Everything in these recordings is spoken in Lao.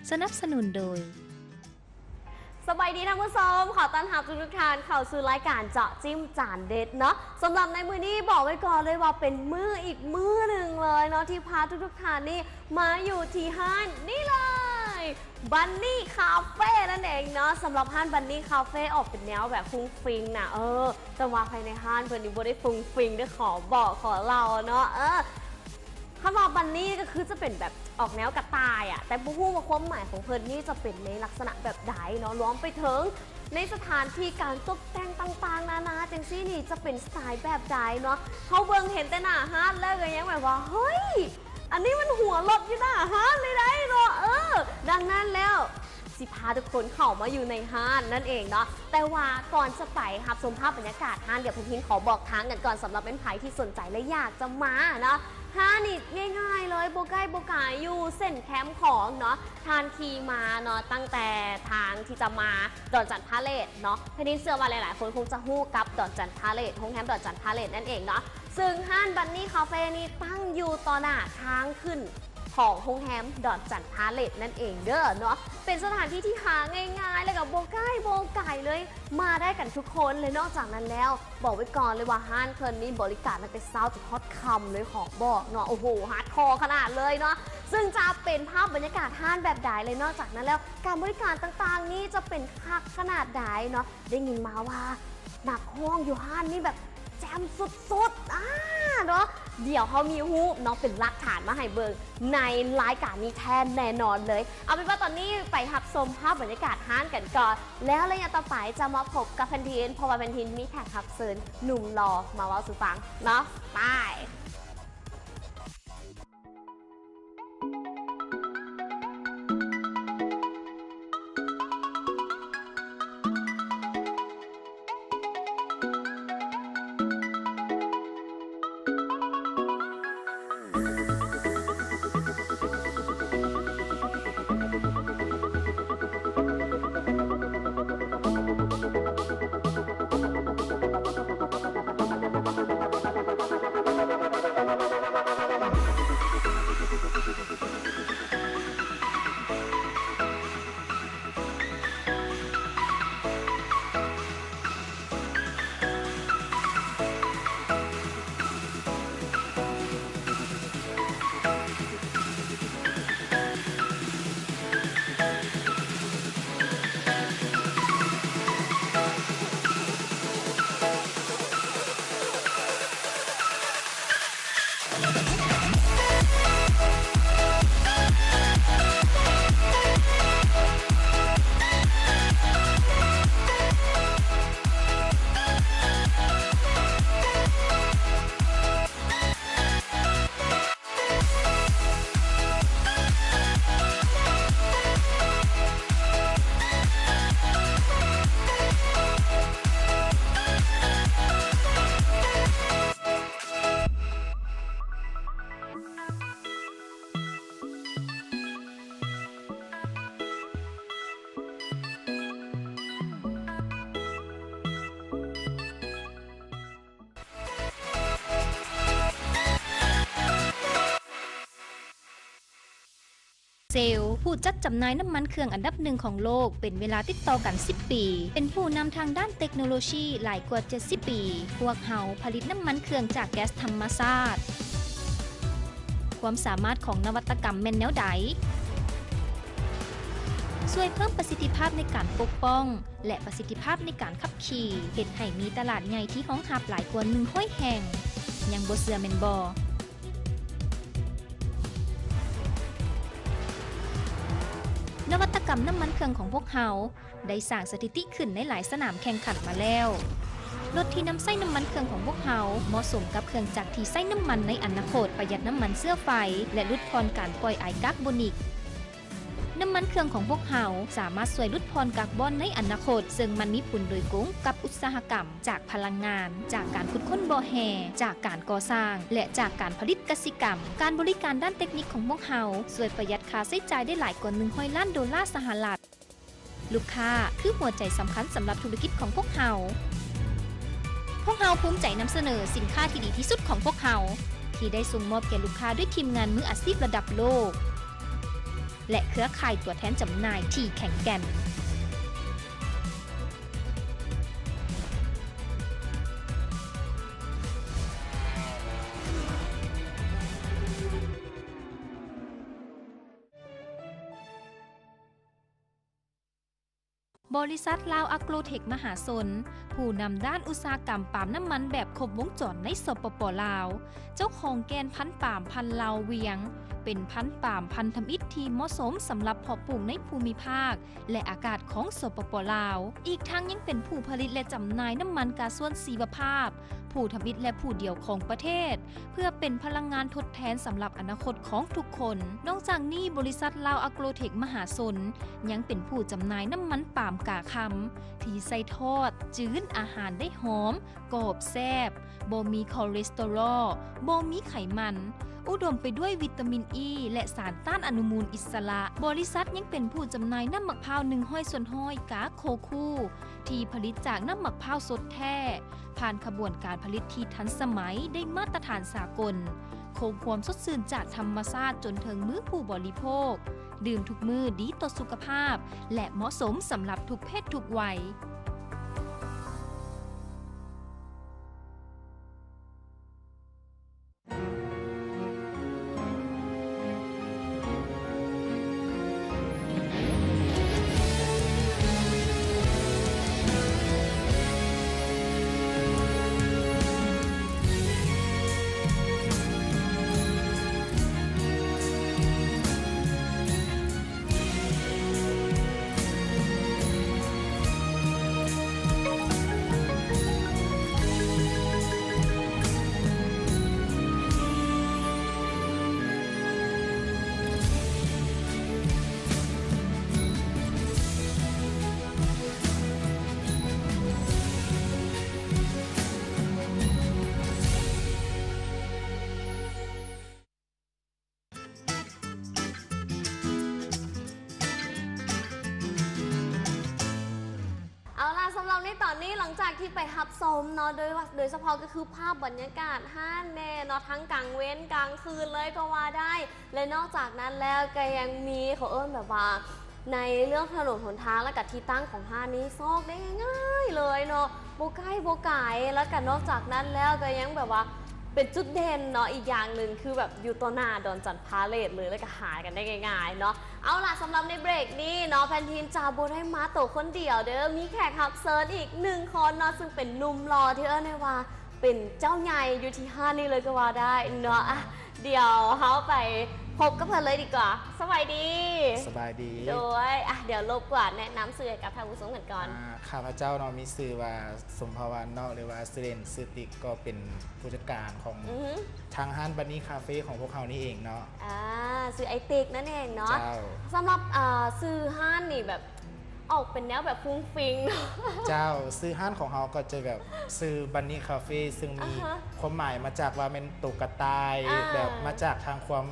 ສະໜັບສະໜູນໂດຍ ສະບາຍດີທ່ານຜູ້ຊົມ, ຂໍຕ້ອນຮັບທຸກໆທ່ານເຂົ້າສູ່ລາຍການເຈາະຈິ້ມຈານເດັດເນາະ. ສຳລັບໃນມື້ນີ້ບອກໄວ້ກ່ອນເລີຍວ່າເປັນມື້ອີກມື້ໜຶ່ງເລີຍເນາະ ທີ່ພາທຸກໆທ່ານນີ້ມາຢູ່ທີ່ຮ້ານນີ້ເລີຍ ບັນນີຄາເຟນັ້ນເອງເນາະ. ສຳລັບຮ້ານບັນນີຄາເຟອອກເປັນແນວແບບຟຸ້ງຟິງນະ ເອີ ແຕ່ວ່າພາຍໃນຮ້ານເພິ່ນນີ້ບໍ່ໄດ້ຟຸ້ງຟິງເດີ້ ຂໍບອກຂໍເລົ່າເນາະ ເອີ. ຄຳວ່າບັນນີກໍຄືຈະເປັນແບບອອກແນວກະຕ່າຍອະ ແຕ່ບໍ່ຮູ້ວ່າຄວາມໝາຍຂອງເພິ່ນນີ້ຈະເປັນໃນລັກສະນະແບບໃດເນາະ, ລວມໄປເຖິງໃນສະຖານທີ່ການຕົບແຕ່ງຕ່າງໆນານາຈັ່ງຊີ້ນີ້ຈະເປັນສະໄຕແບບໃດເນາະ. ເຮົາເບິ່ງເຫັນແຕ່ໜ້າຮ້ານແລ້ວກໍຍັງແບບວ່າ ເຮີ້ຍ ອັນນີ້ມັນຫົວລົດຢູ່ໜ້າຮ້ານເລີຍໃດ໋ເນາະ. ເອີ ດັ່ງນັ້ນແລ້ວ ຊິພາທຸກຄົນເຂົ້າມາຢູ່ໃນຮ້ານນັ້ນເອງເນາະ. ແຕ່ວ່າກ່ອນຈະໄປຮັບຊົມພາບບັນຍາກາດຮ້ານ ດຽວແພນທີນຂໍບອກທາງກັນກ່ອນ ສຳລັບແມ່ນໃຜທີ່ສົນໃຈ ແລະ ຢາກຈະມາເນາະ. ຮ້ານນີ້ງ່າຍໆເລີຍ ບໍ່ໃກ້ບໍ່ໄກ ຢູ່ເສັ້ນແຄມຂອງເນາະ, ທ່ານຂີ່ມາເນາະ ຕັ້ງແຕ່ທາງທີ່ຈະມາດອນຈັນພາເລດເນາະ. ແພນທີນເຊື່ອວ່າຫຼາຍໆຄົນຄົງຈະຮູ້ກັບດອນຈັນພາເລດ ໂຮງແຮມດອນຈັນພາເລດນັ້ນເອງເນາະ. ຊຶ່ງຮ້ານບັນນີຄາເຟນີ້ຕັ້ງຢູ່ຕໍ່ໜ້າທາງຂຶ້ນ ຂອງໂຮງແຮມດອນຈັນພາເລດນັ້ນເອງເດີ້ເນາະ. ເປັນສະຖານທີ່ທີ່ຫາງ່າຍໆ ແລະ ກໍບໍ່ໃກ້ບໍ່ໄກເລີຍ ມາໄດ້ກັນທຸກຄົນ. ແລະ ນອກຈາກນັ້ນແລ້ວ ບອກໄວ້ກ່ອນເລີຍວ່າຮ້ານເພິ່ນນີ້ບໍລິການຕັ້ງແຕ່ເຊົ້າຈົນຮອດຄ່ຳເລີຍ ຂໍບອກເນາະ. ໂອ້ໂຫ ຮາດຄໍຂະໜາດເລີຍເນາະ. ຊຶ່ງຈະເປັນພາບບັນຍາກາດຮ້ານແບບໃດ ແລະ ນອກຈາກນັ້ນແລ້ວ ການບໍລິການຕ່າງໆນີ້ຈະເປັນຄັກຂະໜາດໃດເນາະ. ໄດ້ຍິນມາວ່ານັກຮ້ອງຢູ່ຮ້ານນີ້ແບບແຈ່ມສຸດໆ ອາ ເນາະ. ດຽວເຮົາມີຮູບເນາະ ເປັນຫຼັກຖານມາໃຫ້ເບິ່ງໃນລາຍການນີ້ແທ້ແນ່ນອນເລີຍ. ເອົາເປັນວ່າຕອນນີ້ໄປຮັບຊົມພາບບັນຍາກາດຮ້ານກັນກ່ອນ ແລ້ວໄລຍະຕໍ່ໄປຈະມາພົບກັບແພນທີນ ເພາະວ່າແພນທີນມີແຂກຮັບເຊີນໜຸ່ມຫຼໍ່ມາເວົ້າສູ່ຟັງເນາະ. ໄປ. ເຊວ ຜູ້ຈັດຈຳໜ່າຍນ້ຳມັນເຄື່ອງອັນດັບໜຶ່ງຂອງໂລກ ເປັນເວລາຕິດຕໍ່ກັນສິບປີ, ເປັນຜູ້ນຳທາງດ້ານເຕັກໂນໂລຊີຫຼາຍກວ່າເຈັດສິບປີ. ພວກເຮົາຜະລິດນ້ຳມັນເຄື່ອງຈາກແກັສທຳມະຊາດ. ຄວາມສາມາດຂອງນະວັດຕະກຳແມ່ນແນວໃດ? ຊ່ວຍເພີ່ມປະສິດທິພາບໃນການປົກປ້ອງ ແລະ ປະສິດທິພາບໃນການຂັບຂີ່, ເຮັດໃຫ້ມີຕະຫຼາດໃຫຍ່ທີ່ຮອງຮັບຫຼາຍກວ່າໜຶ່ງຮ້ອຍແຫ່ງ. ຍັງບໍ່ເຊື່ອແມ່ນບໍ່? ນະວັດຕະກຳນ້ຳມັນເຄື່ອງຂອງພວກເຮົາໄດ້ສ້າງສະຖິຕິຂຶ້ນໃນຫຼາຍສະໜາມແຂ່ງຂັນມາແລ້ວ. ລົດທີ່ນຳໃຊ້ນ້ຳມັນເຄື່ອງຂອງພວກເຮົາເໝາະສົມກັບເຄື່ອງຈັກທີ່ໃຊ້ນ້ຳມັນໃນອະນາຄົດ, ປະຢັດນ້ຳມັນເຊື້ອໄຟ ແລະ ຫຼຸດຜ່ອນການປ່ອຍອາຍກາກໂບນິກ. ນ້ຳມັນເຄື່ອງຂອງພວກເຮົາສາມາດຊ່ວຍຫຼຸດຜ່ອນກາກບອນໃນອະນາຄົດ, ເຊິ່ງມັນມີຜົນໂດຍກົງກັບອຸດສາຫະກຳ, ຈາກພະລັງງານ, ຈາກການຂຸດຄົ້ນບໍ່ແຮ່, ຈາກການກໍ່ສ້າງ ແລະ ຈາກການຜະລິດກະສິກຳ. ການບໍລິການດ້ານເຕັກນິກຂອງພວກເຮົາຊ່ວຍປະຢັດຄ່າໃຊ້ຈ່າຍໄດ້ຫຼາຍກວ່າໜຶ່ງຮ້ອຍລ້ານໂດລາສະຫະລັດ. ລູກຄ້າຄືຫົວໃຈສຳຄັນສຳລັບທຸລະກິດຂອງພວກເຮົາ. ພວກເຮົາພູມໃຈນຳສະເໜີສິນຄ້າທີ່ດີທີ່ສຸດຂອງພວກເຮົາ ທີ່ໄດ້ສົ່ງມອບແກ່ລູກຄ້າດ້ວຍທີມງານມືອາຊີບລະດັບໂລກ. ແລະ ເຄືອຂ່າຍຕົວແທນຈຳໜ່າຍທີ່ແຂງແກ່ນ. ບໍລິສັດລາວອາໂກຣເທັກມະຫາຊົນ ຜູ້ນຳດ້ານອຸດສາຫະກຳປາມນ້ຳມັນແບບຄົບວົງຈອນໃນ ສປປ ລາວ, ເຈົ້າຂອງແກ່ນພັນປາມພັນລາວວຽງ ເປັນພັນປາມພັນທຳອິດທີ່ເໝາະສົມສຳລັບເພາະປູກໃນພູມິພາກ ແລະ ອາກາດຂອງ ສປປ ລາວ. ອີກທັງຍັງເປັນຜູ້ຜະລິດ ແລະ ຈຳໜ່າຍນ້ຳມັນກາຊວນຊີວະພາບ ຜູ້ທຳອິດ ແລະ ຜູ້ດຽວຂອງປະເທດ ເພື່ອເປັນພະລັງງານທົດແທນສຳລັບອະນາຄົດຂອງທຸກຄົນ. ນອກຈາກນີ້, ບໍລິສັດລາວອາໂກຣເທັກມະຫາຊົນ ຍັງເປັນຜູ້ຈຳໜ່າຍນ້ຳມັນປາມກາຄຳ ທີ່ໃສ່ທອດ, ຈືນ, ອາຫານໄດ້ຫອມ, ກອບ, ແຊບ, ບໍ່ມີຄໍເລສເຕີຣອລ, ບໍ່ມີໄຂມັນ, ອຸດົມໄປດ້ວຍວິຕາມິນອີ ແລະ ສານຕ້ານອະນຸມູນອິດສະຫຼະ. ບໍລິສັດຍັງເປັນຜູ້ຈຳໜ່າຍນ້ຳໝາກພ້າວໜຶ່ງຮ້ອຍສ່ວນຮ້ອຍ ກາໂຄຄູ ທີ່ຜະລິດຈາກນ້ຳໝາກພ້າວສົດແທ້, ຜ່ານຂະບວນການຜະລິດທີ່ທັນສະໄໝ, ໄດ້ມາດຕະຖານສາກົນ, ຄົງຄວາມສົດຊື່ນຈາກທຳມະຊາດຈົນເຖິງມືຜູ້ບໍລິໂພກ, ດື່ມທຸກມື້, ດີຕໍ່ສຸຂະພາບ ແລະ ເໝາະສົມສຳລັບທຸກເພດທຸກໄວ. ເອົາລະ ສຳລັບໃນຕອນນີ້ ຫຼັງຈາກທີ່ໄປຮັບຊົມເນາະ ໂດຍວ່າ ໂດຍສະເພາະກໍຄືພາບບັນຍາກາດຮ້ານແດ່ເນາະ ທັງກາງເວັນກາງຄືນເລີຍກໍວ່າໄດ້ ແລະ ນອກຈາກນັ້ນແລ້ວກໍຍັງມີ ເຂົາເອີ້ນແບບວ່າ ໃນເລື່ອງຖະໜົນຫົນທາງ ແລະກະທີ່ຕັ້ງຂອງຮ້ານນີ້ ຊອກໄດ້ງ່າຍໆເລີຍເນາະ ບໍ່ໃກ້ບໍ່ໄກ ແລະກະນອກຈາກນັ້ນແລ້ວກໍຍັງແບບວ່າ ເປັນຈຸດເດັ່ນເນາະ ອີກຢ່າງໜຶ່ງຄືແບບຢູ່ຕໍ່ໜ້າດອນຈັນພາເລດເລີຍ ແລະກະຫາກັນໄດ້ງ່າຍໆເນາະ. ເອົາລະ ສຳລັບໃນເບຣກນີ້ເນາະ ແພນທີນຈະບໍ່ໄດ້ມາໂຕຄົນດຽວເດີ ມີແຂກຮັບເຊີນອີກໜຶ່ງຄົນເນາະ ຊຶ່ງເປັນໜຸ່ມຫຼໍ່ທີ່ເອີ້ນໄດ້ວ່າ ເປັນເຈົ້າໃຫຍ່ຢູ່ທີ່ຮ້ານນີ້ເລີຍກໍວ່າໄດ້ເນາະ. ອ່ະ ດຽວເຮົາໄປພົບກັບເພິ່ນເລີຍດີກວ່າ. ສະບາຍດີ. ສະບາຍດີ. ໂດຍ ອ່ະ ດຽວລົບກວນແນະນຳຊື່ໃຫ້ກັບທ່ານຜູ້ຊົມກັນກ່ອນ. ອ່າ ຂ້າພະເຈົ້າເນາະ ມີຊື່ວ່າ ສົມພາວັນເນາະ ຫຼືວ່າຊື່ເລ່ນຊື່ຕິກ ກໍເປັນຜູ້ຈັດການຂອງ ອືຮຶ ທາງຮ້ານບັນນີຄາເຟຂອງພວກເຮົານີ້ເອງເນາະ. ອ່າ ຊື່ອ້າຍຕິກນັ້ນເອງເນາະ. ເຈົ້າ. ສຳລັບ ອ່າ ຊື່ຮ້ານນີ້ແບບ ອອກເປັນແນວແບບຟຸ້ງຟິ້ງເນາະ. ເຈົ້າ ຊື່ຮ້ານຂອງເຮົາກໍຈະແບບຊື່ບັນນີຄາເຟ ຊຶ່ງມີ ອ່າຮະ ຄວາມໝາຍມາຈາກວ່າແມ່ນໂຕກະຕ່າຍ ອ່າ ແບບມາຈາກທາງຄວາມ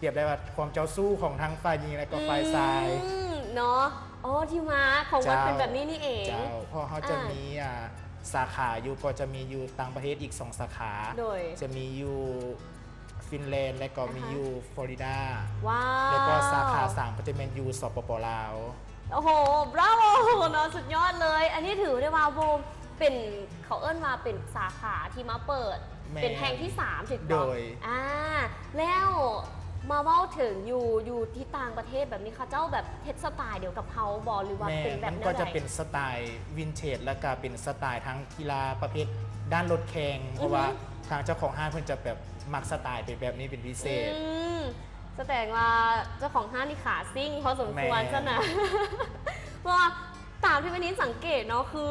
ປຽບໄດ້ວ່າຄວາມເຈົ້າຊູ້ຂອງທັງຝ່າຍຍິງ ແລະກໍຝ່າຍຊາຍ ອືມ ເນາະ. ອໍ ທີ່ມາຂອງມັນ ເຈົ້າ ເປັນແບບນີ້ນີ້ເອງ. ເຈົ້າ ເພາະເຮົາຈະ ອ່າ ມີ ອ່າ ສາຂາຢູ່ ກໍຈະມີຢູ່ຕ່າງປະເທດອີກສອງສາຂາ. ໂດຍ ຈະມີຢູ່ ຟິນແລນ ແລະກໍມີ ອ່າຮະ ຢູ່ຟລໍຣິດາ. ວ້າວ ແລະກໍສາຂາສາມກໍຈະແມ່ນຢູ່ ສປປ ລາວ. ໂອ້ໂຫ ບຣາໂວ ເນາະ ສຸດຍອດເລີຍ. ອັນນີ້ຖືໄດ້ວ່າໂບເປັນ ເຂົາເອີ້ນວ່າເປັນສາຂາທີ່ມາເປີດ ແມ່ນ ເປັນແຫ່ງທີສາມ ຖືກຕ້ອງ? ໂດຍ ອ່າ ແລ້ວມາເວົ້າເຖິງຢູ່ ຢູ່ທີ່ຕ່າງປະເທດແບບນີ້ ເຂົາເຈົ້າແບບເຮັດສະໄຕລ໌ດຽວກັບເຮົາບໍ່ ຫຼືວ່າ ແມ່ນ ເປັນແບບ ມັນກໍຈະເປັນສະໄຕລ໌ວິນເທດ ແລ້ວກໍເປັນສະໄຕລ໌ທາງ ກິລາປະເພດດ້ານລົດແຂ່ງ ອືຮຶ ເພາະວ່າທາງເຈົ້າຂອງຮ້ານເພິ່ນຈະແບບມັກສະໄຕລ໌ເປັນແບບນີ້ເປັນພິເສດ. ອືມ ສະແດງວ່າເຈົ້າຂອງຮ້ານນີ້ຂາຊິ່ງພໍສົມຄວນຊັ້ນນະ. ແມ່ນ ເພາະວ່າຕາມທີ່ແມ່ນນິນສັງເກດເນາະ ຄື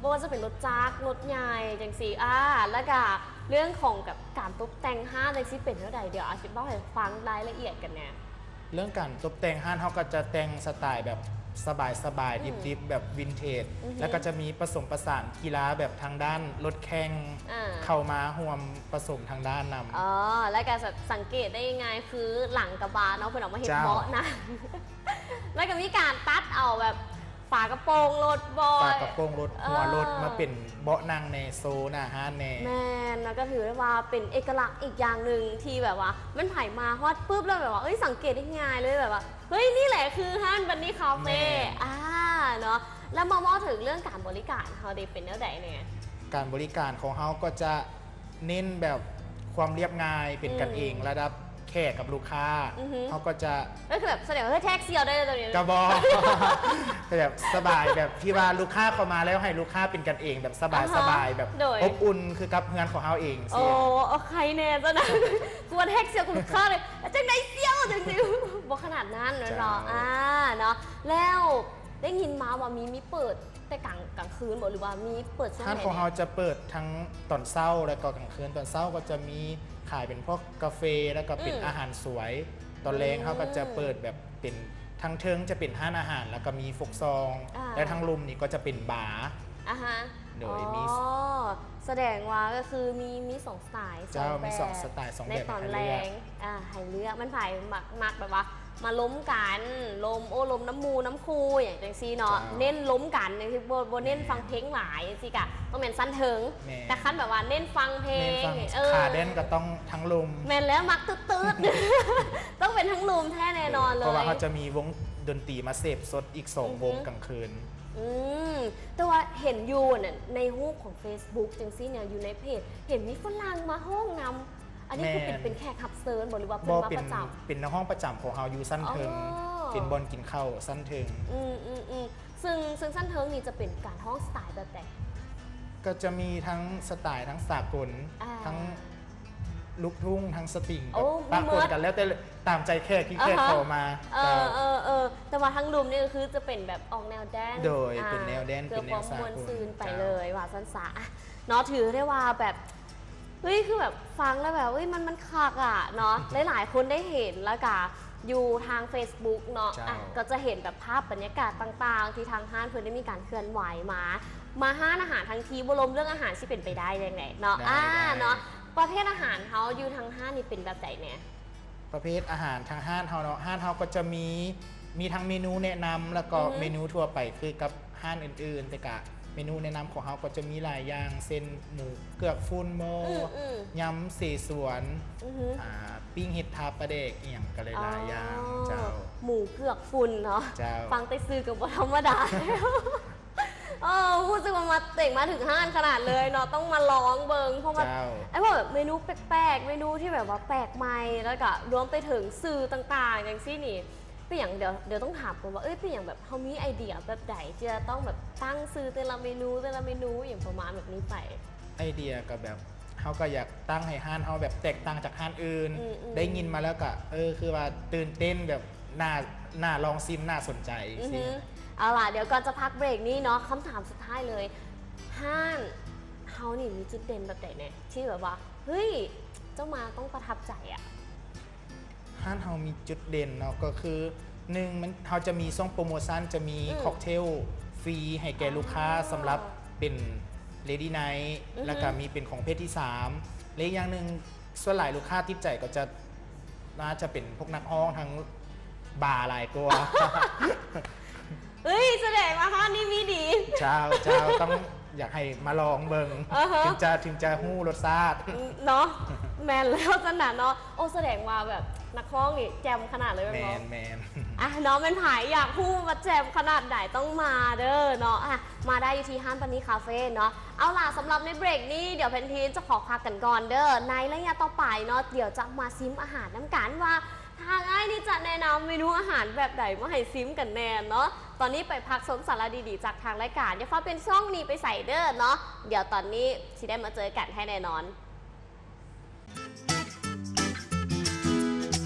ບໍ່ວ່າຈະເປັນລົດຈັກ ລົດໃຫຍ່ຈັ່ງຊີ້ ອ່າ ແລ້ວກະເລື່ອງຂອງແບບການຕົບແຕ່ງຮ້ານຈັ່ງຊີ້ເປັນແນວໃດ? ດຽວອາຊິເວົ້າໃຫ້ຟັງລາຍລະອຽດກັນແດ່. ເລື່ອງການຕົບແຕ່ງຮ້ານ ເຮົາກໍຈະແຕ່ງສະໄຕລ໌ແບບສະບາຍໆ ອືມ ດິບໆ ແບບວິນເທດ ອືຮຶ ແລ້ວກໍຈະມີປະສົມປະສານກິລາແບບທາງດ້ານລົດແຂ່ງ ອ່າ ເຂົ້າມາຮ່ວມປະສົມທາງດ້ານນຳ. ອໍ ແລ້ວກໍສະ ສັງເກດໄດ້ງ່າຍຄືຫຼັງກະບະເນາະ ເພິ່ນເອົາມາເຮັດ ເຈົ້າ ເບາະນັ່ງ ແລ້ວກໍມີການຕັດເອົາແບບ ຝາກະໂປງລົດບໍ່ ຝາກະໂປງລົດ ເອີ ຫົວລົດມາເປັນເບາະນັ່ງແດ່ ໂຊໜ້າຮ້ານແດ່. ແມ່ນ ແລ້ວກໍຖືໄດ້ວ່າເປັນເອກະລັກອີກຢ່າງໜຶ່ງທີ່ແບບວ່າ ແມ່ນໃຜມາຮອດປຶບແລ້ວແບບວ່າ ເອີຍ ສັງເກດໄດ້ງ່າຍເລີຍ ແບບວ່າ ເຮີ້ຍ ນີ້ແຫຼະຄືຮ້ານບັນນີຄາເຟ ແມ່ນ ອ່າ ເນາະ. ແລ້ວມາເວົ້າເຖິງເລື່ອງການບໍລິການເຮົາເດ ເປັນແນວໃດແດ່? ການບໍລິການຂອງເຮົາກໍຈະເນັ້ນແບບຄວາມລຽບງ່າຍ ເປັນກັນເອງ ອືມ ລະດັບແຂກກັບລູກຄ້າ ອືຮຶ ເຮົາກໍຈະ ກໍຄືແບບສະແດງວ່າ ເຮີ້ຍ ແທກສ່ຽວໄດ້ເລີຍໂຕນີ້ ກໍບໍ່ ແບບສະບາຍ ແບບທີ່ວ່າລູກຄ້າເຂົ້າມາແລ້ວໃຫ້ລູກຄ້າເປັນກັນເອງ ແບບສະບາຍ ອ່າຮະ ສະບາຍ ແບບ ໂດຍ ອົບອຸ່ນຄືກັບເຮືອນຂອງເຮົາເອງ ອໍ ຊີ້ ໂອເຄແນ່ ຈັ່ງນັ້ນ ກວນແທກສ່ຽວກັບລູກຄ້າເລີຍ ຈັ່ງໃດສ່ຽວ ຈັ່ງຊີ້ ບໍ່ຂະໜາດນັ້ນແມ່ນບໍ່? ເຈົ້າ ອ່າ ເນາະ ແລ້ວໄດ້ຍິນມາວ່າມີ ມີເປີດແຕ່ກາງ ກາງຄືນບໍ່ ຫຼືວ່າມີເປີດຊ່ວງໃດແດ່? ຮ້ານຂອງເຮົາຈະເປີດທັງຕອນເຊົ້າ ແລ້ວກໍກາງຄືນ. ຕອນເຊົ້າກໍຈະມີຂາຍເປັນພວກກາເຟ ແລ້ວກໍເປັນ ອືມ ອາຫານສວຍ. ຕອນແລງ ອືມ ເຮົາກໍຈະເປີດແບບເປັນ ທາງເທິງຈະເປັນຮ້ານອາຫານ ແລ້ວກໍມີຟົກຊອງ ອ່າ ແລະ ທາງລຸ່ມນີ້ກໍຈະເປັນບາ ອ່າຮະ ໂດຍ ອໍ ມີ ສະແດງວ່າກໍຄືມີ ມີສອງສະໄຕລ໌ ເຈົ້າ ສອງແບບ ມີສອງສະໄຕລ໌ ສອງແບບໃນຕອນແລງ ໃຫ້ເລືອກ ອ່າ ໃຫ້ເລືອກ ແມ່ນໃຜມັກ ມັກແບບວ່າມາລົມກັນ ລົມ ໂອ້ ລົມນຳໝູ່ນຳຄູ່ ຫຍັງຈັ່ງຊີ້ເນາະ ເຈົ້າ ເນັ້ນລົມກັນ ຈັ່ງຊີ້ ບໍ່ ບໍ່ເນັ້ນ ແມ່ນ ຟັງເພງຫຼາຍ ຈັ່ງຊີ້ກະຕ້ອງແມ່ນຊັ້ນເທິງ ແມ່ນ ແຕ່ຄັນແບບວ່າເນັ້ນຟັງເພງ ເນັ້ນຟັງ ເອີ ຂາແດນກໍຕ້ອງທັງລຸ່ມ ແມ່ນແລ້ວ ມັກຕຶດໆ ຕ້ອງເປັນທັງລຸ່ມແທ້ແນ່ນອນເລີຍ ເພາະວ່າເຮົາຈະມີວົງດົນຕີມາເສບສົດອີກສອງ ອືຮຶ ວົງກາງຄືນ. ອືມ ແຕ່ວ່າເຫັນຢູ່ນັ້ນ ໃນຮູບຂອງເຟສບຸກຈັ່ງຊີ້ເນຍ ຢູ່ໃນເພຈ ເຫັນມີຝຣັ່ງມາຮ້ອງນຳ ອັນນີ້ຄືເປັນ ແມ່ນ ເປັນແຂກຮັບເຊີນບໍ່ ຫຼືວ່າເພິ່ນມາປະຈຳ? ເປັນ ເປັນນັກຮ້ອງປະຈຳຂອງເຮົາຢູ່ຊັ້ນເທິງ ອໍ ເປັນບ່ອນກິນເຂົ້າຊັ້ນເທິງ. ອືມໆໆ ເຊິ່ງ ເຊິ່ງຊັ້ນເທິງນີ້ຈະເປັນການຮ້ອງສະໄຕລ໌ແບບໃດ? ກໍຈະມີທັງສະໄຕລ໌ທັງສາກົນ ອ່າ ທັງລູກທຸ່ງ ທັງສະຕິງ ໂອ້ ກໍປະປົນກັນ ມີໝົດ ແລ້ວແຕ່ຕາມໃຈແຂກທີ່ ອ່າຮະ ແຂກຂໍມາ. ເອີ ເຈົ້າ ເອີ ເອີ ແຕ່ວ່າທາງລຸ່ມນີ້ກໍຄືຈະເປັນແບບອອກແນວແດນ ໂດຍ ອ່າ ເປັນແນວແດນ ເພື່ອ ເປັນແນວສາກົນ ຄວາມມ່ວນຊື່ນໄປເລີຍ ເຈົ້າ ວ່າຊັ້ນຊະ ອ່ະ ເນາະ ຖືໄດ້ວ່າແບບ ເຮີ້ຍ ຄືແບບຟັງແລ້ວແບບ ເຮີ້ຍ ມັນ ມັນຄັກອະເນາະ ຫຼາຍໆຄົນໄດ້ເຫັນ ແລ້ວກະຢູ່ທາງເຟສບຸກເນາະ ເຈົ້າ ອ່ະ ກໍຈະເຫັນແບບພາບບັນຍາກາດຕ່າງໆ ທີ່ທາງຮ້ານເພິ່ນໄດ້ມີການເຄື່ອນໄຫວມາ ມາຮ້ານອາຫານທັງທີ ບໍ່ລົມເລື່ອງອາຫານຊິເປັນໄປໄດ້ຈັ່ງໃດເນາະ ໄດ້ ອ່າ ໄດ້ ເນາະ ປະເພດອາຫານເຮົາຢູ່ທາງຮ້ານນີ້ເປັນແບບໃດແດ່? ປະເພດອາຫານທາງຮ້ານເຮົາເນາະ ຮ້ານເຮົາກໍຈະມີ ມີທັງເມນູແນະນຳ ແລ້ວກໍ ອືຮຶ ເມນູທົ່ວໄປຄືກັບຮ້ານອື່ນໆ ແຕ່ກະເມນູແນະນຳຂອງເຮົາກໍຈະມີຫຼາຍຢ່າງ ເຊັ່ນ ໝູເກືອກຝຸ່ນບໍ ອືມໆ ຍຳເສສວນ ອືຮຶ ອ່າ ປີ້ງເຫັດທາປາແດກ ອີ່ຫຍັງກໍຫຼາຍໆຢ່າງ ອໍ ເຈົ້າ ໝູເກືອກຝຸ່ນເນາະ ເຈົ້າ ຟັງແຕ່ຊື່ກໍບໍ່ທຳມະດາແລ້ວ. ເອີ ຮູ້ສຶກວ່າມາ ເຕັງມາເຖິງຮ້ານຂະໜາດເລີຍເນາະ ຕ້ອງມາລອງເບິ່ງ ເພາະວ່າ ເຈົ້າ ໄອ້ພວກແບບເມນູແປກໆ ເມນູທີ່ແບບວ່າແປກໃໝ່ ແລ້ວກະລວມໄປເຖິງຊື່ຕ່າງໆ ຈັ່ງຊີ້ນີ້ ເປັນຫຍັງ ດຽວ ດຽວຕ້ອງຖາມກ່ອນວ່າ ເອີຍ ເປັນຫຍັງແບບເຮົາມີໄອເດຍແບບໃດ ທີ່ຈະຕ້ອງແບບຕັ້ງຊື່ແຕ່ລະເມນູ ແຕ່ລະເມນູ ຫຍັງປະມານແບບນີ້ໄປ? ໄອເດຍກໍແບບ ເຮົາກໍຢາກຕັ້ງໃຫ້ຮ້ານເຮົາແບບແຕກຕ່າງຈາກຮ້ານອື່ນ ອືມໆ ໄດ້ຍິນມາແລ້ວກໍ ເອີ ຄືວ່າຕື່ນເຕັ້ນ ແບບໜ້າ ໜ້າລອງຊິມ ໜ້າສົນໃຈ ອືຮຶ ຊີ້. ເອົາລະ ດຽວກ່ອນຈະພັກເບຣກນີ້ເນາະ ຄຳຖາມສຸດທ້າຍເລີຍ ຮ້ານເຮົານີ້ມີຈຸດເດັ່ນແບບໃດແດ່ ທີ່ແບບວ່າ ເຮີ້ຍ ເຈົ້າມາຕ້ອງປະທັບໃຈອະ? ຮ້ານເຮົາມີຈຸດເດັ່ນເນາະ ກໍຄື ໜຶ່ງ ມັນ ເຮົາຈະມີຊ່ວງໂປຣໂມຊັນ ຈະມີ ອືມ ຄັອກເທວຟຣີໃຫ້ແກ່ລູກຄ້າ ອໍ ສຳລັບເປັນເລດີ້ໄນ ອືຮຶ ແລ້ວກະມີເປັນຂອງເພດທີສາມ ແລະ ອີກຢ່າງໜຶ່ງ ສ່ວນຫຼາຍລູກຄ້າຕິດໃຈກໍຈະ ໜ້າຈະເປັນພວກນັກຮ້ອງທາງບາຫຼາຍກວ່າ. ເອີຍ ສະແດງວ່າຮ້ານນີ້ມີດີ. ເຈົ້າ ເຈົ້າ ຕ້ອງ ຢາກໃຫ້ມາລອງເບິ່ງ ອ່າຮະ ເຖິງຈະ ເຖິງຈະຮູ້ລົດຊາດ ເນາະ ແມ່ນແລ້ວຊັ້ນນະເນາະ. ໂອ້ ສະແດງວ່າແບບນັກຮ້ອງນີ້ແຈ່ມຂະໜາດເລີຍແມ່ນບໍ່? ແມ່ນ ແມ່ນ ອ່ະເນາະ ແມ່ນໃຜຢາກຮູ້ວ່າແຈ່ມຂະໜາດໃດຕ້ອງມາເດີເນາະ. ອ່ະ ມາໄດ້ຢູ່ທີ່ຮ້ານປານີຄາເຟເນາະ. ເອົາລະ ສຳລັບໃນເບຣກນີ້ ດຽວແພນທີນຈະຂໍພັກກັນກ່ອນເດີ. ໃນໄລຍະຕໍ່ໄປເນາະ ດຽວຈະມາຊິມອາຫານນຳກັນວ່າ ທາງອ້າຍນີ້ຈະແນະນຳເມນູອາຫານແບບໃດມາໃຫ້ຊິມກັນແນ່ເນາະ. ຕອນນີ້ໄປພັກຊົມສາລະດີໆຈາກທາງລາຍການ. ຢ່າຟ້າວປ່ຽນຊ່ອງໜີໄປໃສເດີເນາະ. ດຽວຕອນນີ້ຊິໄດ້ມາເຈີກັນແທ້ແນ່ນອນ.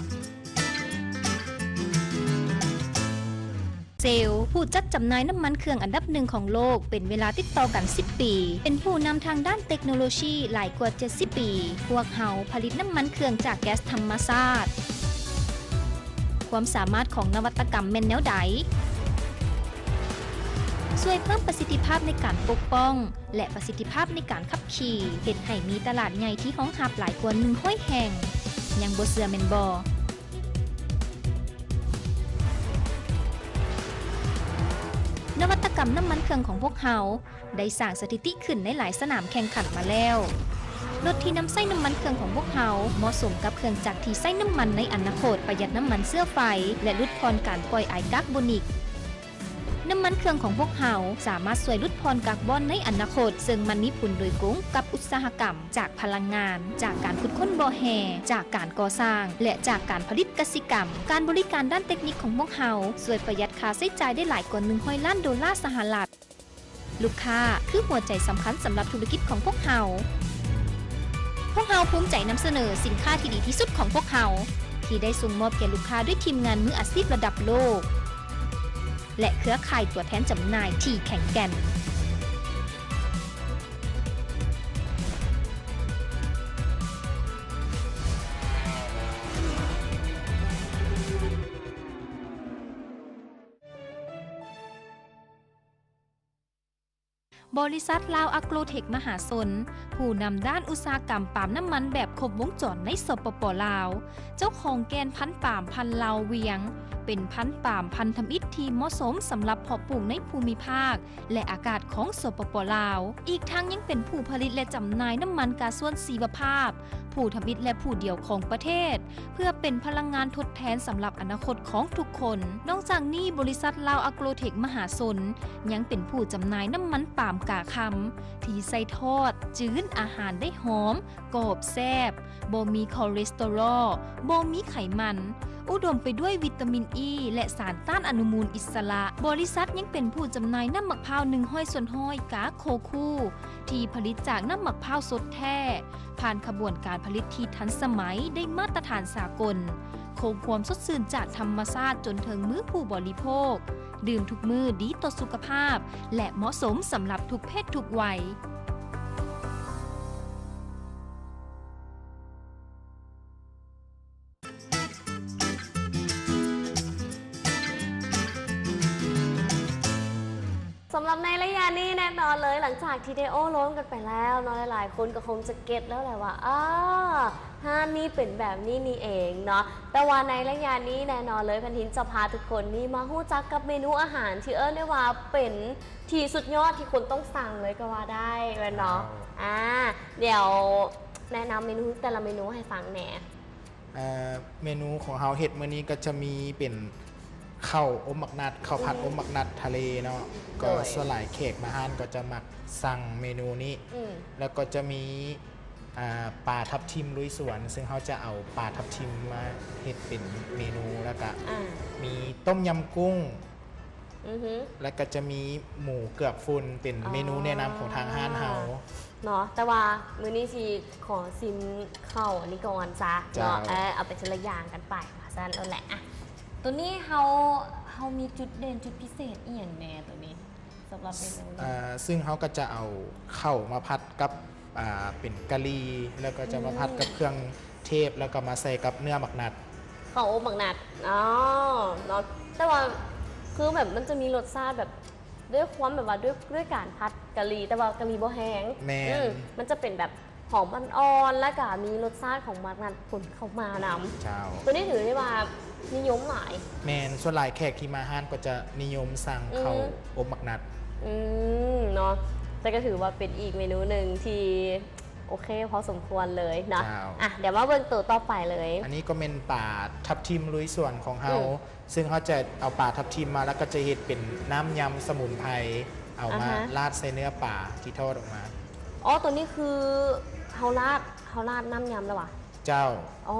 ເຊວ ຜູ້ຈັດຈຳໜ່າຍນ້ຳມັນເຄື່ອງອັນດັບໜຶ່ງຂອງໂລກ ເປັນເວລາຕິດຕໍ່ກັນສິບປີ, ເປັນຜູ້ນຳທາງດ້ານເຕັກໂນໂລຊີຫຼາຍກວ່າເຈັດສິບປີ. ພວກເຮົາຜະລິດນ້ຳມັນເຄື່ອງຈາກແກັສທຳມະຊາດ. ຄວາມສາມາດຂອງນະວັດຕະກຳແມ່ນແນວໃດ? ຊ່ວຍເພີ່ມປະສິດທິພາບໃນການປົກປ້ອງ ແລະ ປະສິດທິພາບໃນການຂັບຂີ່, ເຮັດໃຫ້ມີຕະຫຼາດໃຫຍ່ທີ່ຮອງຮັບຫຼາຍກວ່າໜຶ່ງຮ້ອຍແຫ່ງ. ຍັງບໍ່ເຊື່ອແມ່ນບໍ່? ນະວັດຕະກຳນ້ຳມັນເຄື່ອງຂອງພວກເຮົາ ໄດ້ສ້າງສະຖິຕິຂຶ້ນໃນຫຼາຍສະໜາມແຂ່ງຂັນມາແລ້ວ. ລົດທີ່ນຳໃຊ້ນ້ຳມັນເຄື່ອງຂອງພວກເຮົາ ເໝາະສົມກັບເຄື່ອງຈັກທີ່ໃຊ້ນ້ຳມັນໃນອະນາຄົດ, ປະຢັດນ້ຳມັນເຊື້ອໄຟ ແລະ ຫຼຸດຜ່ອນການປ່ອຍອາຍກາກໂບນິກ. ນ້ຳມັນເຄື່ອງຂອງພວກເຮົາສາມາດຊ່ວຍຫຼຸດຜ່ອນກາກບອນໃນອະນາຄົດ, ເຊິ່ງມັນມີຜົນໂດຍກົງກັບອຸດສາຫະກຳ, ຈາກພະລັງງານ, ຈາກການຂຸດຄົ້ນບໍ່ແຮ່, ຈາກການກໍ່ສ້າງ ແລະ ຈາກການຜະລິດກະສິກຳ. ການບໍລິການດ້ານເຕັກນິກຂອງພວກເຮົາຊ່ວຍປະຢັດຄ່າໃຊ້ຈ່າຍໄດ້ຫຼາຍກວ່າໜຶ່ງຮ້ອຍລ້ານໂດລາສະຫະລັດ. ລູກຄ້າຄືຫົວໃຈສຳຄັນສຳລັບທຸລະກິດຂອງພວກເຮົາ. ພວກເຮົາພູມໃຈນຳສະເໜີສິນຄ້າທີ່ດີທີ່ສຸດຂອງພວກເຮົາ ທີ່ໄດ້ສົ່ງມອບແກ່ລູກຄ້າດ້ວຍທີມງານມືອາຊີບລະດັບໂລກ ແລະ ເຄືອຂ່າຍຕົວແທນຈຳໜ່າຍທີ່ແຂງແກ່ນ. ບໍລິສັດລາວອາໂກຣເທັກມະຫາຊົນ ຜູ້ນຳດ້ານອຸດສາຫະກຳປາມນ້ຳມັນແບບຄົບວົງຈອນໃນ ສປປ ລາວ, ເຈົ້າຂອງແກ່ນພັນປາມພັນລາວວຽງ ເປັນພັນປາມພັນທຳອິດທີ່ເໝາະສົມສຳລັບເພາະປູກໃນພູມິພາກ ແລະ ອາກາດຂອງ ສປປ ລາວ. ອີກທັງຍັງເປັນຜູ້ຜະລິດ ແລະ ຈຳໜ່າຍນ້ຳມັນກາຊວນຊີວະພາບ ຜູ້ທຳອິດ ແລະ ຜູ້ດຽວຂອງປະເທດ ເພື່ອເປັນພະລັງງານທົດແທນສຳລັບອະນາຄົດຂອງທຸກຄົນ. ນອກຈາກນີ້, ບໍລິສັດລາວອາໂກຣເທັກມະຫາຊົນ ຍັງເປັນຜູ້ຈຳໜ່າຍນ້ຳມັນປາມກາຄຳ ທີ່ໃສ່ທອດ, ຈືນອາຫານໄດ້ຫອມ, ກອບ, ແຊບ, ບໍ່ມີຄໍເລສເຕີຣໍ, ບໍ່ມີໄຂມັນ, ອຸດົມໄປດ້ວຍວິຕາມິນອີ ແລະ ສານຕ້ານອະນຸມູນອິດສະຫຼະ. ບໍລິສັດຍັງເປັນຜູ້ຈຳໜ່າຍນ້ຳໝາກພ້າວໜຶ່ງຮ້ອຍສ່ວນຮ້ອຍ ກາໂຄຄູ ທີ່ຜະລິດຈາກນ້ຳໝາກພ້າວສົດແທ້, ຜ່ານຂະບວນການຜະລິດທີ່ທັນສະໄໝ, ໄດ້ມາດຕະຖານສາກົນ, ຄົງຄວາມສົດຊື່ນຈາກທຳມະຊາດຈົນເຖິງມືຜູ້ບໍລິໂພກ, ດື່ມທຸກມື້, ດີຕໍ່ສຸຂະພາບ ແລະ ເໝາະສົມສຳລັບທຸກເພດທຸກໄວ. ສຳລັບໃນໄລຍະນີ້ແນ່ນອນເລີຍ ຫຼັງຈາກທີ່ໄດ້ໂອ້ລົມກັນໄປແລ້ວເນາະ ຫຼາຍໆຄົນກໍຄົງຈະເກັດແລ້ວແຫຼະວ່າ ອ້າ ຮ້ານນີ້ເປັນແບບນີ້ນີ້ເອງເນາະ. ແຕ່ວ່າໃນໄລຍະນີ້ແນ່ນອນເລີຍ ແຜ່ນທິນຈະພາທຸກຄົນນີ້ມາຮູ້ຈັກກັບເມນູອາຫານທີ່ເອີ້ນໄດ້ວ່າເປັນທີ່ສຸດຍອດທີ່ຄົນຕ້ອງສັ່ງເລີຍກໍວ່າໄດ້ແມ່ນບໍ່? ເຈົ້າ. ອາ ດຽວແນະນຳເມນູແຕ່ລະເມນູໃຫ້ຟັງແດ່. ເອີ ເມນູຂອງເຮົາເຮັດມື້ນີ້ກໍຈະມີເປັນເຂົ້າອົບໝາກນັດ ເຂົ້າຜັດ ອືມ ອົບໝາກນັດທະເລເນາະ ໂດຍ ກໍສ່ວນຫຼາຍແຂກມາຮ້ານກໍຈະມັກສັ່ງເມນູນີ້ ອືມ ແລ້ວກໍຈະມີ ອ່າ ປາທັບທິມລຸຍສວນ ເຊິ່ງເຮົາຈະເອົາປາທັບທິມມາເຮັດເປັນເມນູ ແລ້ວກະ ອ່າ ມີຕົ້ມຍຳກຸ້ງ ອືຮຶ ແລ້ວກໍຈະມີໝູເກືອກຝຸ່ນ ເປັນເມນູແນະນຳຂອງທາງຮ້ານເຮົາ ອໍ ເນາະ. ແຕ່ວ່າມື້ນີ້ຊິຂໍຊິມເຂົ້າອັນນີ້ກ່ອນຊະເນາະ ເຈົ້າ ເອີ ເອົາໄປທີລະຢ່າງກັນໄປວ່າຊັ້ນໂລດແຫຼະ. ອ່ະ ໂຕນີ້ເຮົາ ເຮົາມີຈຸດເດັ່ນຈຸດພິເສດອີ່ຫຍັງແດ່ໂຕນີ້ ສຳລັບເມນູນີ້? ເອີ ຊຶ່ງເຮົາກໍຈະເອົາເຂົ້າມາຜັດກັບ ອ່າ ເປັນກະຫຼີ່ ແລ້ວກໍຈະມາຜັດກັບ ອືມ ເຄື່ອງເທດ ແລ້ວກໍມາໃສ່ກັບເນື້ອໝາກນັດ ເຂົ້າອົບໝາກນັດ ອໍ ເນາະ. ແຕ່ວ່າຄືແບບມັນຈະມີລົດຊາດແບບ ດ້ວຍຄວາມແບບວ່າ ດ້ວຍ ດ້ວຍການຜັດກະຫຼີ່ ແຕ່ວ່າກະຫຼີ່ບໍ່ແຫ້ງ ແມ່ນ ອືມ ມັນຈະເປັນແບບຫອມອ່ອນໆ ແລ້ວກໍມີລົດຊາດຂອງໝາກນັດ ເຂົ້າມານຳ ເຈົ້າ ໂຕນີ້ຖືໄດ້ວ່ານິຍົມຫຼາຍ ແມ່ນ ສ່ວນຫຼາຍແຂກທີ່ມາຮ້ານກໍຈະນິຍົມສັ່ງເຂົ້າ ອືມ ອົບໝາກນັດ ອືມ ເນາະ ແຕ່ກໍຖືວ່າເປັນອີກເມນູໜຶ່ງທີ່ໂອເຄພໍສົມຄວນເລີຍເນາະ ເຈົ້າ ອ່ະ ດຽວມາເບິ່ງໂຕຕໍ່ໄປເລີຍ ອັນນີ້ກໍແມ່ນປາທັບທິມລຸຍສວນຂອງເຮົາ ອືມ ຊຶ່ງເຮົາຈະເອົາປາທັບທິມມາ ແລ້ວກໍຈະເຮັດເປັນນ້ຳຍຳສະໝຸນໄພ ເອົາມາ ອ່າຮະ ລາດໃສ່ເນື້ອປາທີ່ທອດອອກມາ ອໍ ໂຕນີ້ຄືເຮົາລາດ ເຮົາລາດນ້ຳຍຳແລ້ວຫວາ? ເຈົ້າ ອໍ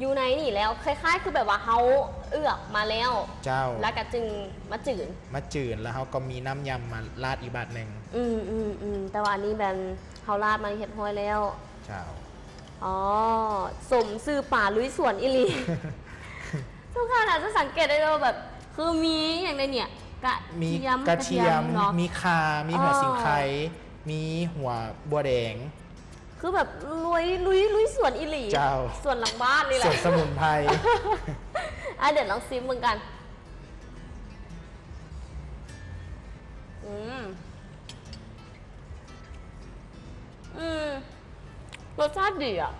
ຢູ່ໃນນີ້ແລ້ວ ຄ້າຍໆຄືແບບວ່າເຮົາເອືອບມາແລ້ວ ເຈົ້າ ແລ້ວກໍຈຶ່ງມາຈືນ ມາຈືນ ແລ້ວເຮົາກໍມີນ້ຳຍຳມາລາດອີກບາດໜຶ່ງ ອືມໆໆ ແຕ່ວ່າອັນນີ້ແມ່ນເຮົາລາດມາຮຽບຮ້ອຍແລ້ວ ເຈົ້າ ອໍ ສົມຊື່ປາລຸຍສວນອີ່ຫຼີ ທຸກທ່ານອາດຈະສັງເກດໄດ້ວ່າແບບ ຄືມີຫຍັງໃນນີ້ ກະ ມີກະທຽມ ກະທຽມເນາະ ມີຂ່າ ມີຫົວ ອໍ ສີໄຄ ມີຫົວບົວແດງ ຄືແບບລຸຍ ລຸຍ ລຸຍສວນອີ່ຫຼີ ເຈົ້າ ສວນຫຼັງບ້ານນີ້ແຫຼະ ສວນສະໝຸນໄພ ອ່ະ ດຽວລອງຊີມເບິ່ງກັນ ອືມ ອືມ ລົດຊາດດີອະ.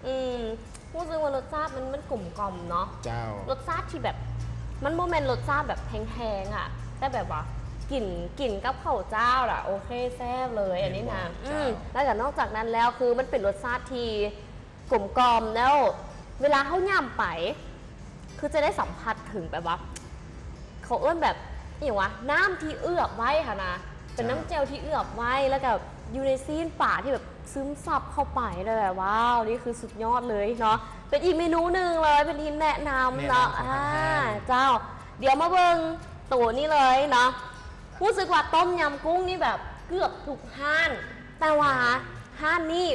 ອືມ ຮູ້ສຶກວ່າລົດຊາດມັນ ມັນກົມກ່ອມເນາະ ເຈົ້າ ລົດຊາດທີ່ແບບ ມັນບໍ່ແມ່ນລົດຊາດແບບແພງໆ ອະ ແຕ່ແບບວ່າກິນ ກິນກັບເຂົ້າຈ້າວລະ ໂອເຄ ແຊບເລີຍ ອັນນີ້ນະ ອືມ ເຈົ້າ ແລ້ວກໍນອກຈາກນັ້ນແລ້ວ ຄືມັນເປັນລົດຊາດທີ່ກົມກ່ອມ ແລ້ວເວລາເຮົາຫຍ້ຳໄປ ຄືຈະໄດ້ສຳຜັດເຖິງແບບວ່າ ເຂົາເອີ້ນແບບ ອີ່ຫຍັງວະ ນ້ຳທີ່ເອືອບໄວ້ຫັ້ນນະ ເປັນ ເຈົ້າ ນ້ຳແຈ່ວທີ່ເອືອບໄວ້ ແລ້ວກໍຢູ່ໃນຊີ້ນປາທີ່ແບບຊຶມຊັບເຂົ້າໄປ ແລ້ວແບບ ວ້າວ ນີ້ຄືສຸດຍອດເລີຍເນາະ ເປັນອີກເມນູໜຶ່ງເລີຍ ເປັນທີ່ແນະນຳເນາະ ແນະນຳຂອງທາງຮ້ານ ອ່າ ເຈົ້າ ດຽວມາເບິ່ງໂຕນີ້ເລີຍເນາະ ຮູ້ສຶກວ່າຕົ້ມຍຳກຸ້ງນີ້ແບບເກືອບທຸກຮ້ານ ແຕ່ວ່າ ແມ່ນ ຮ້ານນີ້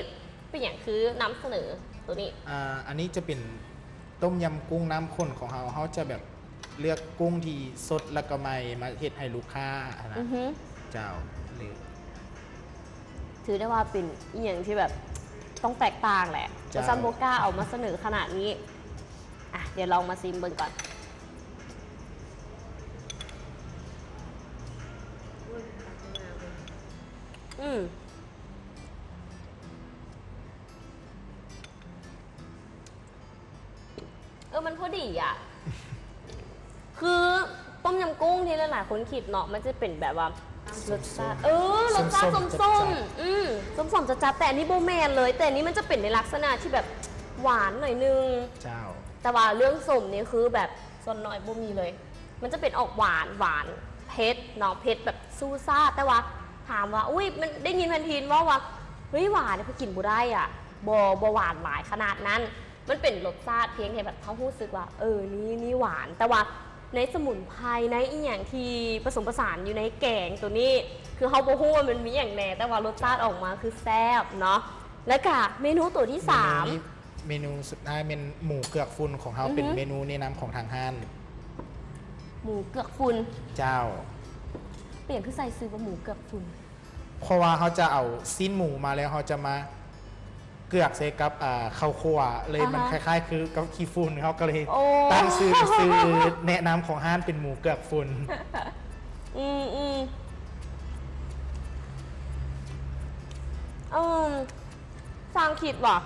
ເປັນຫຍັງຄືນຳສະເໜີໂຕນີ້? ອ່າ ອັນນີ້ຈະເປັນຕົ້ມຍຳກຸ້ງນ້ຳຂຸ້ນຂອງເຮົາ ເຮົາຈະແບບເລືອກກຸ້ງທີ່ສົດແລ້ວກໍໃໝ່ມາເຮັດໃຫ້ລູກຄ້າຫັ້ນນະ ອືຮຶ ເຈົ້າ ຫຼື ຖືໄດ້ວ່າເປັນອີ່ຫຍັງທີ່ແບບຕ້ອງແຕກຕ່າງແຫຼະ ເຈົ້າ ວ່າຊັ້ນ ບໍ່ກ້າເອົາມາສະເໜີຂະໜາດນີ້ ອ່ະ ດຽວລອງມາຊີມເບິ່ງກ່ອນ ອືມ. ເອີ ມັນພໍດີອະ ຄືຕົ້ມຍຳກຸ້ງທີ່ຫຼາຍໆຄົນຄິດເນາະ ມັນຈະເປັນແບບວ່າ ສົ້ມໆ ລົດຊາດ ເອີ ລົດຊາດສົ້ມໆ ສົ້ມໆຈັດໆ ອືມ ສົ້ມໆຈັດໆ ແຕ່ອັນນີ້ບໍ່ແມ່ນເລີຍ ແຕ່ອັນນີ້ມັນຈະເປັນໃນລັກສະນະທີ່ແບບຫວານໜ້ອຍໜຶ່ງ ເຈົ້າ ແຕ່ວ່າເລື່ອງສົ້ມນີ້ຄືແບບສ່ວນໜ້ອຍບໍ່ມີເລີຍ ມັນຈະເປັນອອກຫວານ ຫວານເຜັດເນາະ ເຜັດແບບຊູ່ຊາ ແຕ່ວ່າຖາມວ່າ ອຸ້ຍ ມັນໄດ້ຍິນແພນທີນເວົ້າວ່າ ເຮີ້ຍ ຫວານ ເຮົາກິນບໍ່ໄດ້ອະ ບໍ່ ບໍ່ຫວານຫຼາຍຂະໜາດນັ້ນ ມັນເປັນລົດຊາດພຽງແຕ່ແບບເຮົາຮູ້ສຶກວ່າ ເອີ ນີ້ ນີ້ຫວານ ແຕ່ວ່າໃນສະໝຸນໄພ ໃນອີ່ຫຍັງທີ່ປະສົມປະສານຢູ່ໃນແກງໂຕນີ້ ຄືເຮົາບໍ່ຮູ້ວ່າມັນມີຫຍັງແດ່ ແຕ່ວ່າລົດຊາດອອກມາຄືແຊບເນາະ ແລ້ວກະເມນູໂຕທີສາມ ເມນູນີ້ ເມນູສຸດທ້າຍແມ່ນໝູເກືອກຝຸ່ນຂອງເຮົາ ອືຮຶ ເປັນເມນູແນະນຳຂອງທາງຮ້ານ ໝູເກືອກຝຸ່ນ ເຈົ້າ ເປັນຫຍັງຄືໃສ່ຊື່ວ່າໝູເກືອກຝຸ່ນ? ເພາະວ່າເຮົາຈະເອົາຊີ້ນໝູມາແລ້ວ ເຮົາຈະມາເກືອກໃສ່ກັບ ອ່າ ເຂົ້າຂົ້ວ ເລີຍມັນ ອ່າຮະ ຄ້າຍໆຄືກັບຂີ້ຝຸ່ນ ເຮົາກໍເລີຍ ໂອ້ ຕັ້ງຊື່ເປັນຊື່ແນະນຳຂອງຮ້ານເປັນໝູເກືອກຝຸ່ນ ອືມໆ ເອີ ຊ່າງຄິດວ່າ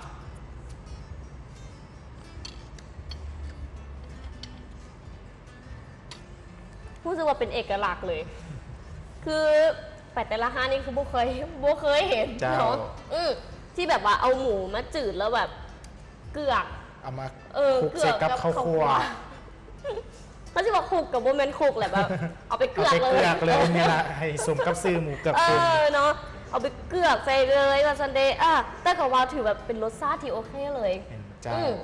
ຮູ້ສຶກວ່າເປັນເອກະລັກເລີຍ ຄືໄປແຕ່ລະຮ້ານນີ້ຄືບໍ່ເຄີຍ ບໍ່ເຄີຍເຫັນ ເຈົ້າ ເນາະ ອືມ ທີ່ແບບວ່າເອົາໝູມາຈືດແລ້ວແບບເກືອກ ເອົາມາ ເອີ ຄຸກໃສ່ກັບເຂົ້າຂົ້ວ ເກືອກກັບເຂົ້າຂົ້ວ ເຂົາຊິວ່າຄຸກກໍບໍ່ແມ່ນຄຸກແຫຼະ ແບບເອົາໄປເກືອກເລີຍ ເອົາໄປເກືອກເລີຍ ເອີ ນີ້ລະ ໃຫ້ສົມກັບຊື່ໝູເກືອກ ເອີ ເນາະ ເອົາໄປເກືອກໃສ່ເລີຍວ່າຊັ້ນເດ ອ່າ ແຕ່ກໍວ່າຖືແບບເປັນລົດຊາດທີ່ໂອເຄເລີຍ ເຈົ້າ ອືມ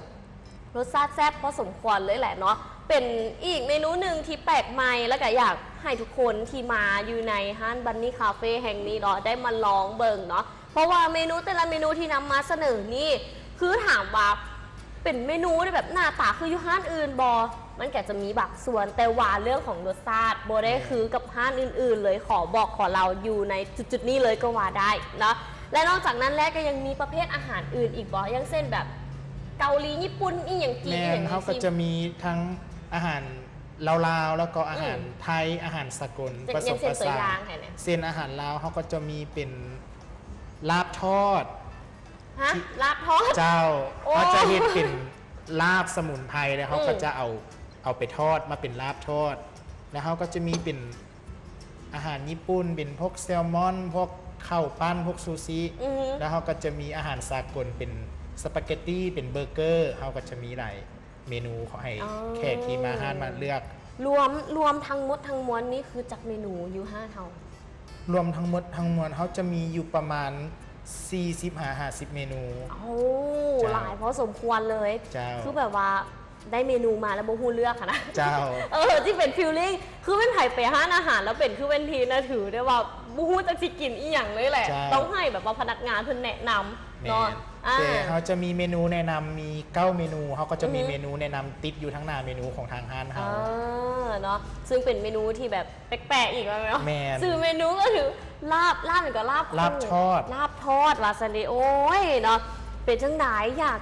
ລົດຊາດແຊບພໍສົມຄວນເລີຍແຫຼະເນາະ ເປັນອີກເມນູໜຶ່ງທີ່ແປກໃໝ່ ແລ້ວກະຢາກໃຫ້ທຸກຄົນທີ່ມາຢູ່ໃນຮ້ານບັນນີຄາເຟແຫ່ງນີ້ເນາະ ໄດ້ມາລອງເບິ່ງເນາະ ເພາະວ່າເມນູແຕ່ລະເມນູທີ່ນຳມາສະເໜີນີ້ ຄືຖາມວ່າເປັນເມນູທີ່ແບບໜ້າຕາຄືຢູ່ຮ້ານອື່ນບໍ່? ມັນກະຈະມີບາງສ່ວນ ແຕ່ວ່າເລື່ອງຂອງລົດຊາດບໍ່ໄດ້ ແມ່ນ ຄືກັບຮ້ານອື່ນໆເລີຍ ຂໍບອກຂໍເລົ່າຢູ່ໃນຈຸດໆນີ້ເລີຍກໍວ່າໄດ້ເນາະ ແລະ ນອກຈາກນັ້ນແລ້ວກໍຍັງມີປະເພດອາຫານອື່ນອີກບໍ່? ຢ່າງເຊັ່ນແບບເກົາຫຼີ ຍີ່ປຸ່ນ ອີ່ຫຍັງ ຈີນ ແມ່ນ ອີ່ຫຍັງ ເຮົາກໍຈະມີທັງອາຫານລາວໆ ແລ້ວກໍອາຫານ ອືມ ໄທ ອາຫານສາກົນ ຢ່າງ ປະສົມປະສານ ຢ່າງເຊັ່ນຕົວຢ່າງໃຫ້ແດ່ ເຊັ່ນອາຫານລາວ ເຮົາກໍຈະມີເປັນລາບທອດ ຮະ ທີ່ ລາບທອດ ເຈົ້າ ໂອ້ ເຮົາຈະເຮັດເປັນລາບສະໝຸນໄພ ແລ້ວເຮົາກໍ ອືມ ຈະເອົາ ເອົາໄປທອດມາເປັນລາບທອດ ແລ້ວເຮົາກໍຈະມີເປັນ ອາຫານຍີ່ປຸ່ນ ເປັນພວກແຊລມອນ ພວກເຂົ້າປັ້ນ ພວກຊູຊິ ອືຮຶ ແລ້ວເຮົາກໍຈະມີອາຫານສາກົນ ເປັນສະປາເກັດຕີ ເປັນເບີເກີ ເຮົາກໍຈະມີຫຼາຍເມນູໃຫ້ ອໍ ແຂກທີ່ມາຮ້ານມາເລືອກ ລວມ ລວມທັງໝົດທັງມວນນີ້ຄືຈັກເມນູຢູ່ຮ້ານເຮົາ? ລວມທັງໝົດທັງມວນ ເຮົາຈະມີຢູ່ປະມານສີ່ສິບຫາຫ້າສິບເມນູ. ໂອ້ ເຈົ້າ ຫຼາຍພໍສົມຄວນເລີຍ. ເຈົ້າ ຄືແບບວ່າ ໄດ້ເມນູມາແລ້ວບໍ່ຮູ້ເລືອກຫັ້ນນະ. ເຈົ້າ ເອີ ທີ່ເປັນຟີລລິ້ງ ຄືແມ່ນໃຜໄປຮ້ານອາຫານແລ້ວເປັນຄືແມ່ນທີນນະ ຖືໄດ້ວ່າບໍ່ຮູ້ຈັກຊິກິນອີ່ຫຍັງເລີຍແຫຼະ. ເຈົ້າ ຕ້ອງໃຫ້ແບບວ່າພະນັກງານເພິ່ນແນະນຳ ແມ່ນ ເນາະ. ອ່າ ແຕ່ເຮົາຈະມີເມນູແນະນຳ ມີເກົ້າເມນູ ເຮົາກໍຈະມີ ອືຮຶ ເມນູແນະນຳຕິດຢູ່ທາງໜ້າເມນູຂອງທາງຮ້ານເຮົາ. ເອີ ເນາະ ຊຶ່ງເປັນເມນູທີ່ແບບ ແປກໆອີກແລ້ວເນາະ. ແມ່ນ ຊື່ເມນູກໍຄືລາບ ລາບຫຍັງກໍ ລາບ ລາບທອດ ລາບທອດວ່າຊັ້ນເດ. ໂອ້ຍເນາະ ເປັນຈັ່ງໃດ ຢາກ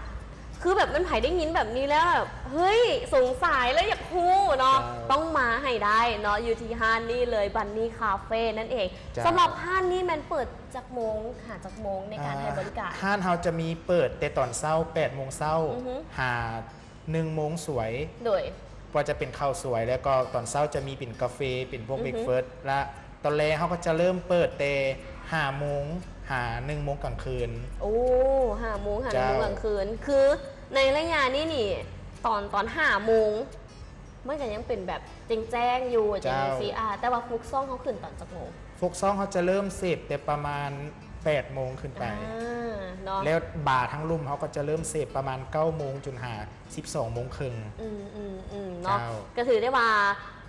ຄືແບບມັນໃຜໄດ້ຍິນແບບນີ້ແລ້ວແບບ ເຮີ້ຍ ສົງໄສແລ້ວຢາກຮູ້ເນາະ. ເຈົ້າ ຕ້ອງມາໃຫ້ໄດ້ເນາະ ຢູ່ທີ່ຮ້ານນີ້ເລີຍ ບັນນີຄາເຟນັ້ນເອງ. ເຈົ້າ ສຳລັບຮ້ານນີ້ແມ່ນເປີດຈັກໂມງຫາຈັກໂມງໃນການໃຫ້ບໍລິການ? ອ່າ ຮ້ານເຮົາຈະມີເປີດແຕ່ຕອນເຊົ້າ ແປດໂມງເຊົ້າ ອືຮຶ ຫາ ໜຶ່ງໂມງສວຍ. ໂດຍ ກໍຈະເປັນເຂົ້າສວຍ ແລ້ວກໍຕອນເຊົ້າຈະມີເປັນກາເຟ ເປັນພວກ ອືຮຶ breakfast ລະຕອນແລງເຮົາກໍຈະເລີ່ມເປີດແຕ່ຫ້າໂມງຫາໜຶ່ງໂມງກາງຄືນ. ໂອ້ ຫ້າໂມງຫາໜຶ່ງໂມງ ເຈົ້າ ກາງຄືນ. ຄືໃນໄລຍະນີ້ນີ້ ຕອນ ຕອນຫ້າໂມງ ມັນກໍຍັງເປັນແບບແຈ້ງໆຢູ່ ຈັ່ງ ເຈົ້າ ຊີ້ ອາ ແຕ່ວ່າຟຸກຊອງເຮົາຂຶ້ນຕອນຈັກໂມງ? ຟຸກຊອງເຮົາຈະເລີ່ມເສບແຕ່ປະມານແປດໂມງຂຶ້ນໄປ ອາ ເນາະ ແລ້ວບາທັງລຸ່ມເຮົາກໍຈະເລີ່ມເສບປະມານເກົ້າໂມງຈົນຫາສິບສອງໂມງເຄິ່ງ. ອືມໆໆ ເນາະ ເຈົ້າ ກໍຖືໄດ້ວ່າ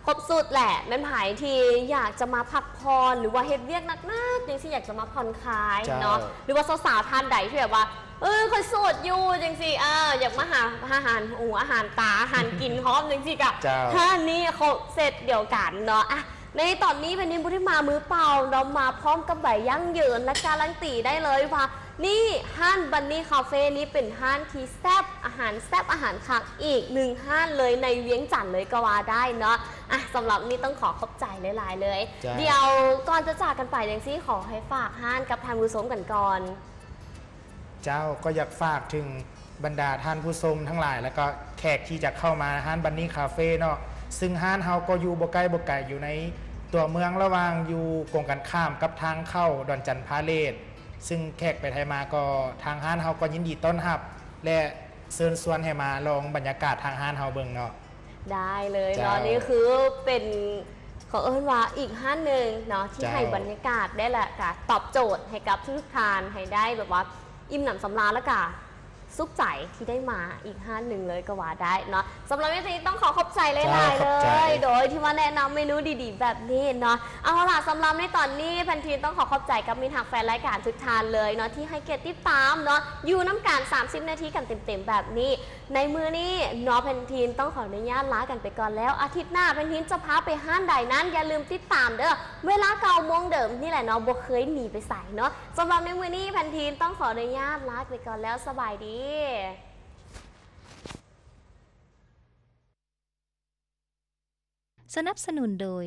ຄົບຊຸດແຫຼະ. ແມ່ນໃຜທີ່ຢາກຈະມາພັກຜ່ອນ ຫຼືວ່າເຮັດວຽກໜັກໆ ຈັ່ງຊີ້ ຢາກຈະມາຜ່ອນຄາຍ ເຈົ້າ ເນາະ ຫຼືວ່າສາວໆທ່ານໃດທີ່ແບບວ່າ ເອີ ຂ້ອຍໂສດຢູ່ ຈັ່ງຊີ້ ເອີ ຢາກມາຫາ ຫາອາຫານຫູອາຫານຕາ ອາຫານກິນພ້ອມ ຈັ່ງຊີ້ ກະ ເຈົ້າ ຮ້ານນີ້ຄົບເຊັດດຽວກັນເນາະ. ອະ ໃນຕອນນີ້ແຜ່ນດິນບໍ່ໄດ້ມາມືເປົ່າເນາະ ມາພ້ອມກັບໃບຢັ້ງຢືນ ແລະ ກາລັນຕີໄດ້ເລີຍວ່າ ນີ້ ຮ້ານບັນນີຄາເຟນີ້ເປັນຮ້ານທີ່ແຊບ ອາຫານແຊບ ອາຫານຄັກອີກໜຶ່ງຮ້ານເລີຍໃນວຽງຈັນເລີຍກໍວ່າໄດ້ເນາະ. ອະ ສຳລັບນີ້ຕ້ອງຂໍຂອບໃຈຫຼາຍໆເລີຍ. ເຈົ້າ ດຽວກ່ອນຈະຈາກກັນໄປຈັ່ງຊີ້ ຂໍໃຫ້ຝາກຮ້ານກັບທ່ານຜູ້ຊົມກັນກ່ອນ. ເຈົ້າ ກໍຢາກຝາກເຖິງບັນດາທ່ານຜູ້ຊົມທັງຫຼາຍ ແລ້ວກໍແຂກທີ່ຈະເຂົ້າມາຮ້ານບັນນີຄາເຟເນາະ ຊຶ່ງຮ້ານເຮົາກໍຢູ່ບໍ່ໃກ້ບໍ່ໄກ ຢູ່ໃນຕົວເມືອງ ລະຫວ່າງຢູ່ກົງກັນຂ້າມກັບທາງເຂົ້າດອນຈັນພາເລດ ຊຶ່ງແຂກໄປໄທມາກໍ ທາງຮ້ານເຮົາກໍຍິນດີຕ້ອນຮັບ ແລະ ເຊີນຊວນໃຫ້ມາລອງບັນຍາກາດທາງຮ້ານເຮົາເບິ່ງເນາະ. ໄດ້ເລີຍເນາະ ເຈົ້າ ນີ້ຄືເປັນ ເຂົາເອີ້ນວ່າອີກຮ້ານໜຶ່ງເນາະ ທີ່ ເຈົ້າ ໃຫ້ບັນຍາກາດໄດ້ ແລະ ກະຕອບໂຈດໃຫ້ກັບທຸກໆທ່ານ ໃຫ້ໄດ້ແບບວ່າອີ່ມໜຳສຳລານ ແລະ ກະສຸກໃຈທີ່ໄດ້ມາອີກຮ້ານໜຶ່ງເລີຍກໍວ່າໄດ້ເນາະ. ສຳລັບມື້ນີ້ຕ້ອງຂໍຂອບໃຈຫຼາຍໆ ເຈົ້າ ເລີຍ ຂອບໃຈ ໂດຍທີ່ມາແນະນຳເມນູດີໆແບບນີ້ເນາະ. ເອົາລະ ສຳລັບໃນຕອນນີ້ ແພນທີນຕ້ອງຂໍຂອບໃຈກັບມິດຮັກແຟນລາຍການທຸກທ່ານເລີຍເນາະ ທີ່ໃຫ້ກຽດຕິດຕາມເນາະ ຢູ່ນຳກັນສາມສິບນາທີກັນເຕັມໆແບບນີ້. ໃນມື້ນີ້ເນາະ ແພນທີນຕ້ອງຂໍອະນຸຍາດລາກັນໄປກ່ອນແລ້ວ. ອາທິດໜ້າແພນທີນຈະພາໄປຮ້ານໃດນັ້ນ ຢ່າລືມຕິດຕາມເດີ້ ເວລາເກົ້າໂມງເດີມນີ້ແຫຼະເນາະ ບໍ່ເຄີຍໜີໄປໃສເນາະ. ສຳລັບໃນມື້ນີ້ ແພນທີນຕ້ອງຂໍອະນຸຍາດລາໄປກ່ອນແລ້ວ. ສະບາຍດີ. ສະໜັບສະໜູນໂດຍ